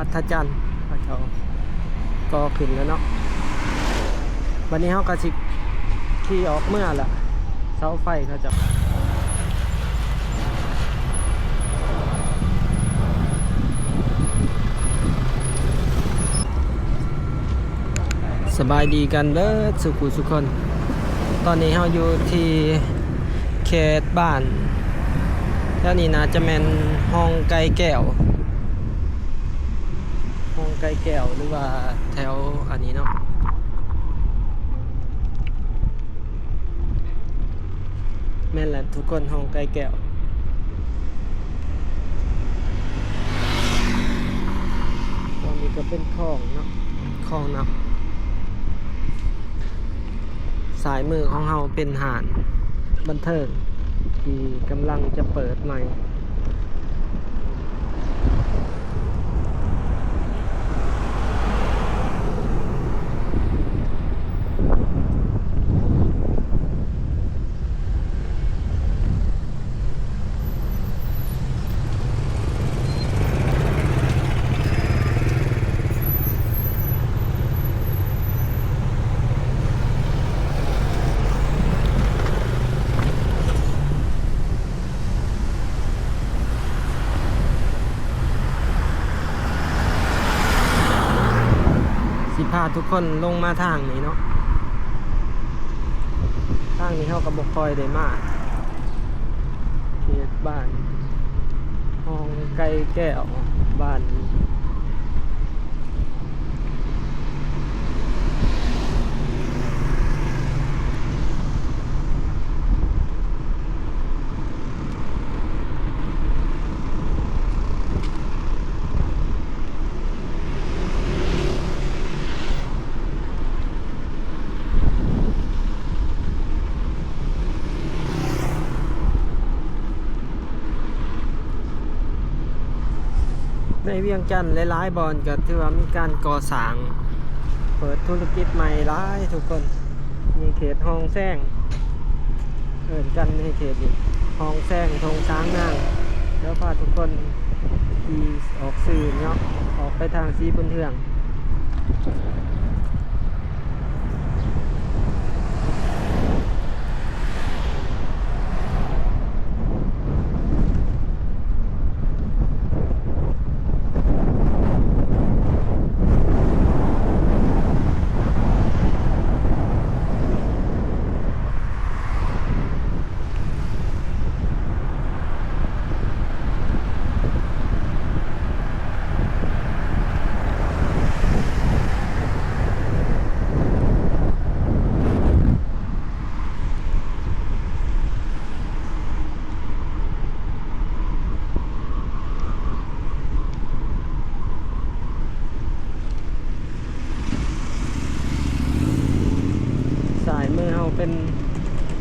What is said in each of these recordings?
ອັດທະຈັນ ເຂົາເຈົ້າກໍ່ຂຶ້ນແລ້ວເນາະ. ບັດນີ້ເຮົາກໍຊິຂີ່ອອກເມືອລະ ເສົາໄຟເຂົາເຈົ້າ. ສະບາຍດີກັນເບິດສູ່ຜູ້ສູ່ຄົນ. ຕອນນີ້ເຮົາຢູ່ທີ່ເຂດບ້ານ ແຖວນີ້ໜ້າຈະແມ່ນຮ່ອງໄກ່ແກ້ວ ຮ່ອງໄກ່ແກ້ວ ຫຼືວ່າແຖວອັນນີ້ເນາະ. ແມ່ນແຫຼະທຸກຄົນ ຮ່ອງໄກ່ແກ້ວ. ຕອນນີ້ກໍເປັນຄອງເນາະ ຄອງນ້ຳ. ຊ້າຍມືຂອງເຮົາເປັນຮ້ານບັນເທີງທີ່ກຳລັງຈະເປີດໃໝ່. ຊິພາທຸກຄົນລົງມາທາງນີ້ເນາະ. ທາງນີ້ເຮົາກໍບໍ່ຄ່ອຍໄດ້ມາ ເຂດບ້ານຮ່ອງໄກ່ແກ້ວ ບ້ານ ໃນວຽງຈັນຫຼາຍໆບ່ອນກໍຖືວ່າມີການກໍ່ສ້າງ ເປີດທຸລະກິດໃໝ່ຫຼາຍທຸກຄົນ. ມີເຂດຮ່ອງແຊງ ເອີ້ນກັນໃນເຂດນີ້ ຮ່ອງແຊງ ທົ່ງຊ້າງນາງ. ດຽວພາທຸກຄົນຂີ່ອອກຊື່ເນາະ ອອກໄປທາງສີບຸນເຮືອງ. ຊ້າຍມືເຮົາເປັນ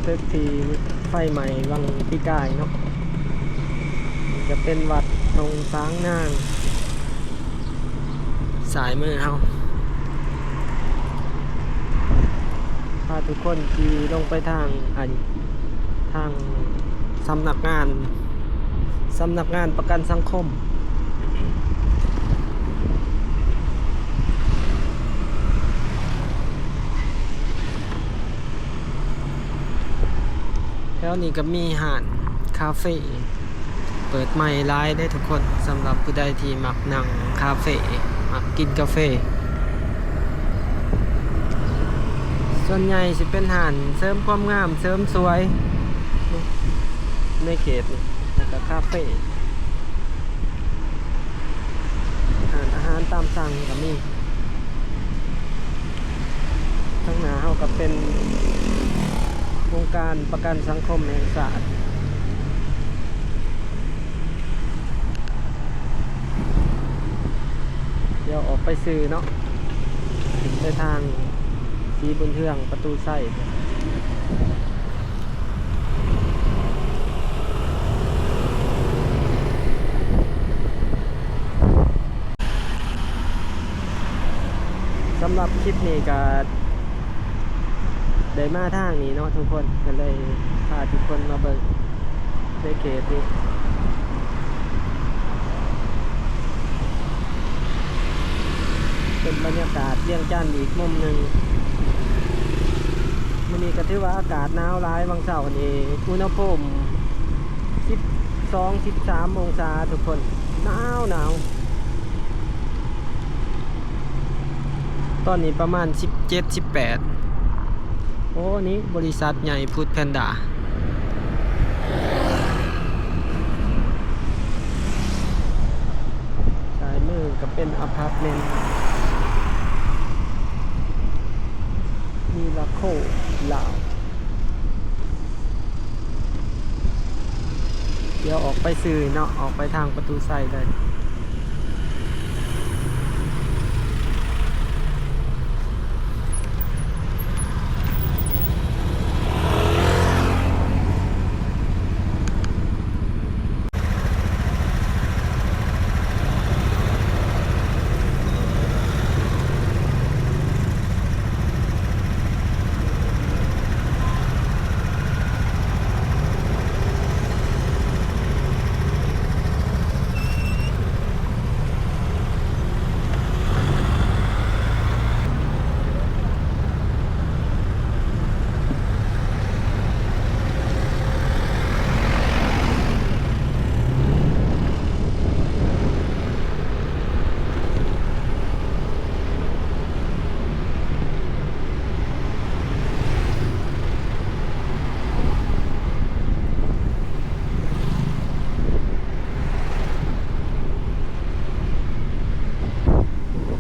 ຕຶກທີ່ໄຟໄໝ້ວັງປີກາຍເນາະ. ນີ້ຈະເປັນວັດທົ່ງຊ້າງນາງ ຊ້າຍມືເຮົາ. ພາທຸກຄົນຂີ່ລົງໄປທາງ ອັນ ທາງສຳນັກງານ ສຳນັກງານປະກັນສັງຄົມ. ແຖວນີ້ກໍມີຮ້ານຄາເຟ ເປີດໃໝ່ຫຼາຍເດ້ທຸກຄົນ. ສຳລັບຜູ້ໃດທີ່ມັກນັ່ງຄາເຟ ມັກກິນກາເຟ ສ່ວນໃຫຍ່ຊິເປັນຮ້ານເສີມຄວາມງາມ ເສີມສວຍ ໃນເຂດນີ້ ແລ້ວກໍຄາເຟ ຮ້ານອາຫານຕາມສັ່ງກໍມີ. ທາງໜ້າເຮົາກໍເປັນອົງການປະກັນສັງຄົມແຫ່ງຊາດ. ດຽວອອກໄປຊື່ເນາະ ໄປທາງສີບຸນເຮືອງ ປະຕູໄຊ. ສຳລັບຄລິບນີ້ກໍໄດ້ມາທາງນີ້ເນາະທຸກຄົນ ກໍເລີຍພາທຸກຄົນມາເບິ່ງໃນເຂດນີ້. ບັນຍາກາດວຽງຈັນອີກມຸມໜຶ່ງ. ມື້ນີ້ກໍຖືວ່າອາກາດໜາວຫຼາຍ, ຫວ່າງເຊົ້ານີ້ອຸນຫະພູມສິບສອງ ສິບສາມອົງສາທຸກຄົນ, ໜາວໆ. ຕອນນີ້ປະມານສິບເຈັດ ສິບແປດ. ໂອ້ ນີ້ບໍລິສັດໃຫຍ່ Food Panda. ຊ້າຍມືກໍເປັນອາພາດເມັນ ມີລາໂຄລາວ. ດຽວອອກໄປຊື່ເນາະ, ອອກໄປທາງປະຕູໄຊເລີຍ.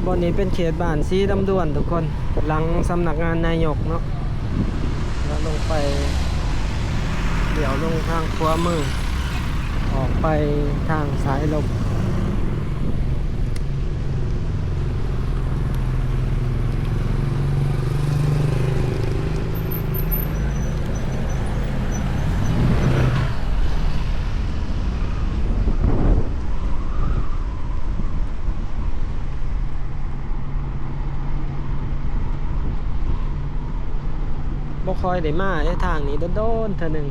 ບ່ອນນີ້ເປັນເຂດບ້ານສີລຳດວນທຸກຄົນ, ຫຼັງສຳນັກງານນາຍົກເນາະ. ແລ້ວລົງໄປ ລ້ຽວລົງທາງຂວາມື ອອກໄປທາງສາຍລົມ. ບໍ່ຄ່ອຍໄດ້ມາເດ້ທາງນີ້, ໂດນໆເທື່ອໜຶ່ງ.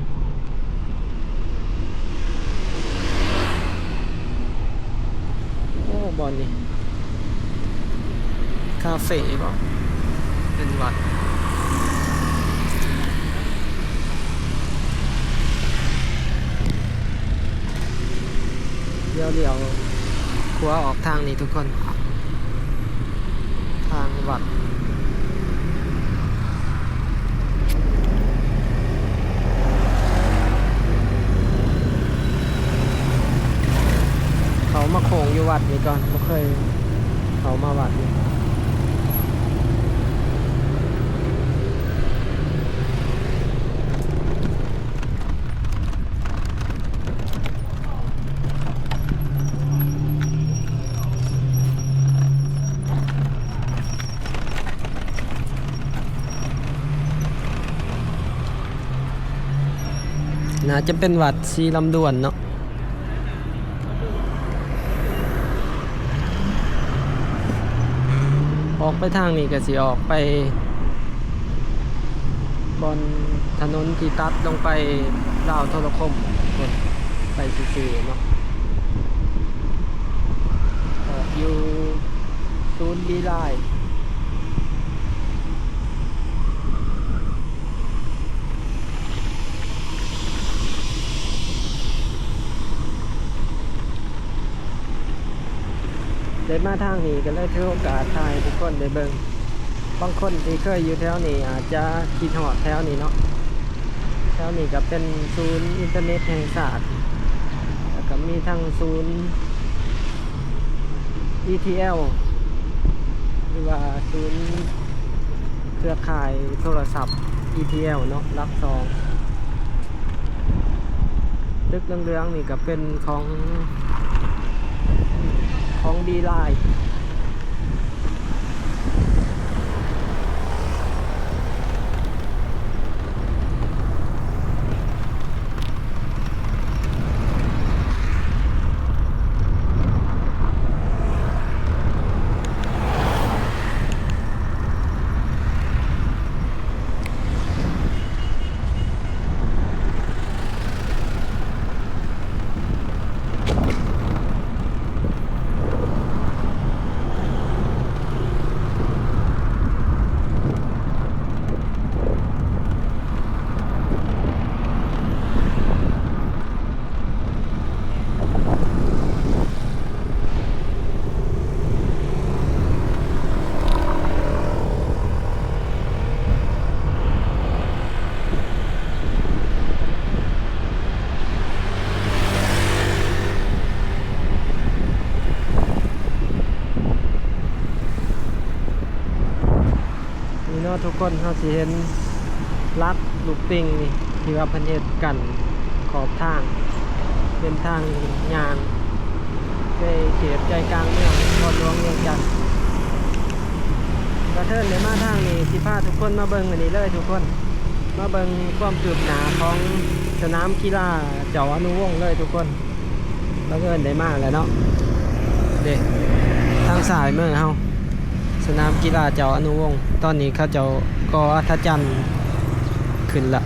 ໂອ້ ບ່ອນນີ້ຄາເຟບໍ? ເປັນວັດ. ດຽວລ້ຽວຂວາອອກທາງນີ້ທຸກຄົນ, ທາງວັດ. ເຂົ້າມາໂຄ້ງຢູ່ວັດນີ້ກ່ອນ, ບໍ່ເຄີຍເຂົ້າມາວັດນີ້. ໜ້າຈະເປັນວັດສີລຳດວນເນາະ. ອອກໄປທາງນີ້ກໍຊິອອກໄປບ່ອນຖະໜົນທີ່ຕັດລົງໄປລາວໂທລະຄົມ ໄປຊື່ໆເນາະ, ອອກຢູ່ສູນບີລາຍ. ໄດ້ມາທາງນີ້ກໍເລີຍຖືໂອກາດຖ່າຍໃຫ້ທຸກຄົນໄດ້ເບິ່ງ. ບາງຄົນທີ່ເຄີຍຢູ່ແຖວນີ້ອາດຈະຄິດຮອດແຖວນີ້ເນາະ. ແຖວນີ້ກໍເປັນສູນອິນເຕີເນັດແຫ່ງຊາດ, ແລ້ວກໍມີທັງສູນ ອີທີແອລ ຫຼືວ່າສູນເຄືອຂ່າຍໂທລະສັບ ອີທີແອລ ເນາະ ຫຼັກສອງ. ຕຶກເຫຼືອງໆນີ້ກໍເປັນຂອງ ຂອງບີລາຍ. ເ ທຸກຄົນ ເຮົາຊິເຫັນຫຼັກລູກປິງນີ້ ທີ່ວ່າເພິ່ນເຮັດກັ້ນຂອບທາງ ເປັນທາງຍ່າງໃນເຂດໃຈກາງເມືອງນະຄອນຫຼວງວຽງຈັນ. ບັງເອີນໄດ້ມາທາງນີ້ ຊິພາທຸກຄົນມາເບິ່ງອັນນີ້ເລີຍທຸກຄົນ ມາເບິ່ງຄວາມຄືບໜ້າຂອງສະໜາມກິລາເຈົ້າອະນຸວົງເລີຍທຸກຄົນ. ບັງເອີນໄດ້ມາແລ້ວເນາະ ເດ້ ທາງຊ້າຍມືເຮົາ ສະໜາມກິລາເຈົ້າອະນຸວົງ ຕອນນີ້ເຂົາເຈົ້າກໍ່ອັດຖະຈັນຂຶ້ນລະ. ດ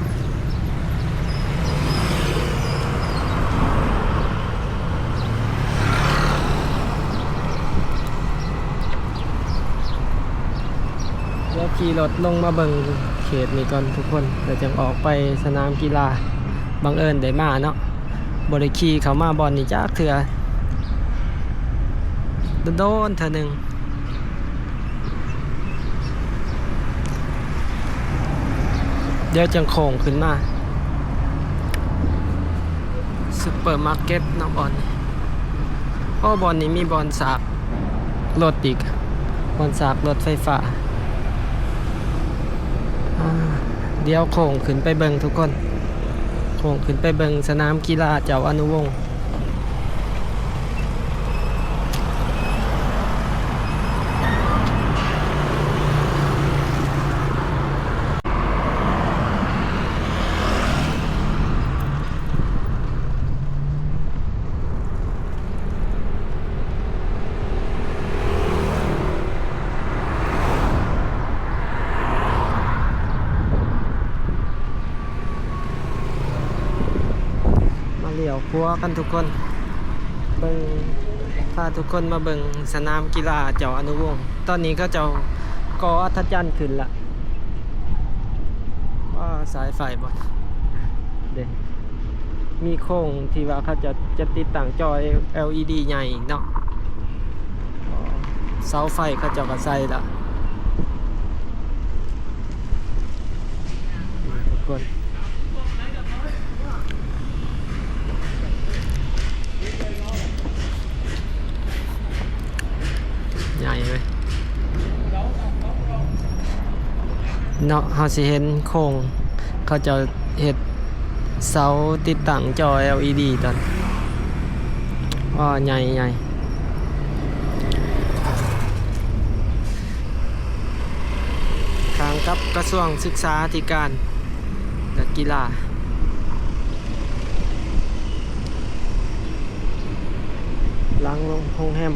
ຽວຂີ່ລົດລົງມາເບິ່ງເຂດນີ້ກ່ອນທຸກຄົນ ແລ້ວຈັ່ງອອກໄປສະໜາມກິລາ. ບັງເອີນໄດ້ມາເນາະ ບໍ່ໄດ້ຂີ່ເຂົ້າມາບ່ອນນີ້ຈັກເທື່ອ ໂດນໆເທື່ອໜຶ່ງ. ດຽວຈັ່ງໂຄ້ງຂຶ້ນມາ ຊຸບເປີມາເກັດເນາະບ່ອນນີ້. ໂອ້ ບ່ອນນີ້ມີບ່ອນສາກລົດອີກ ບ່ອນສາກລົດໄຟຟ້າ. ອາ ດຽວໂຄ້ງຂຶ້ນໄປເບິ່ງທຸກຄົນ ໂຄ້ງຂຶ້ນໄປເບິ່ງສະໜາມກິລາເຈົ້າອະນຸວົງ. ມາລ້ຽວຂວາກັນທຸກຄົນ ເບິ່ງ ພາທຸກຄົນມາເບິ່ງສະໜາມກິລາເຈົ້າອະນຸວົງ. ຕອນນີ້ເຂົາເຈົ້າກໍ່ອັດຖະຈັນຂຶ້ນລະ. ວ້າ ສາຍໄຟບໍ່ ເດ້ ມີໂຄງທີ່ວ່າເຂົາເຈົ້າຈະຕິດຕັ້ງຈໍ ແອລອີດີ ໃຫຍ່ອີກເນາະ ເສົາໄຟເຂົາເຈົ້າກໍໃສ່ລະ ນີ້ທຸກຄົນ. ໃຫຍ່ເວີຍເນາະ ເຮົາຊິເຫັນໂຄງເຂົາເຈົ້າເຮັດເສົາຕິດຕັ້ງຈໍ ແອລອີດີ ຕອນ ອ້າ ໃຫຍ່ໆ ຂ້າງກັບກະຊວງສຶກສາທິການ ແລະ ກິລາ ຫຼັງໂຮງແຮມ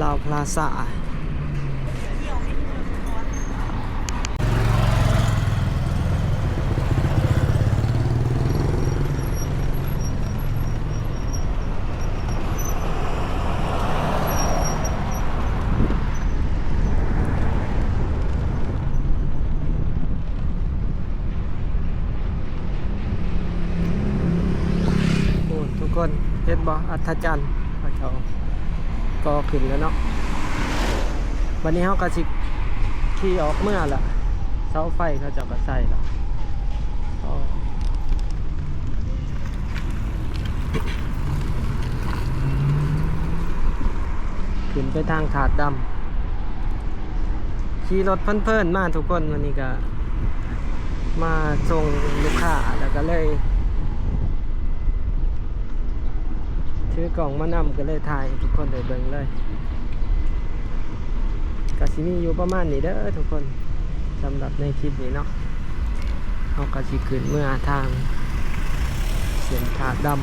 ລາວພລາຊາ. ໂອ້ ທຸກຄົນ ເຫັນບໍ່ ອັດຖະຈັນ ເຂົາເຈົ້າກໍ່ຂຶ້ນແລ້ວເນາະ. ບັດນີ້ເຮົາກໍຊິຂີ່ອອກເມືອລະ ເສົາໄຟເຂົາເຈົ້າກໍໃສ່ລະ ຂຶ້ນໄປທາງທາດດຳ. ຂີ່ລົດເພີນໆມາທຸກຄົນ ມື້ນີ້ກະມາສົ່ງລູກຄ້າ ແລ້ວກະເລີຍຖືກ້ອງມານຳ ກະເລີຍຖ່າຍໃຫ້ທຸກຄົນໄດ້ເບິ່ງເລີຍ. ກະຊິມີຢູ່ປະມານນີ້ເດີທຸກຄົນ ສຳລັບໃນຄລິບນີ້ເນາະ ເຮົາກະຊິຂຶ້ນເມືອທາງເສັ້ນທາດດຳ.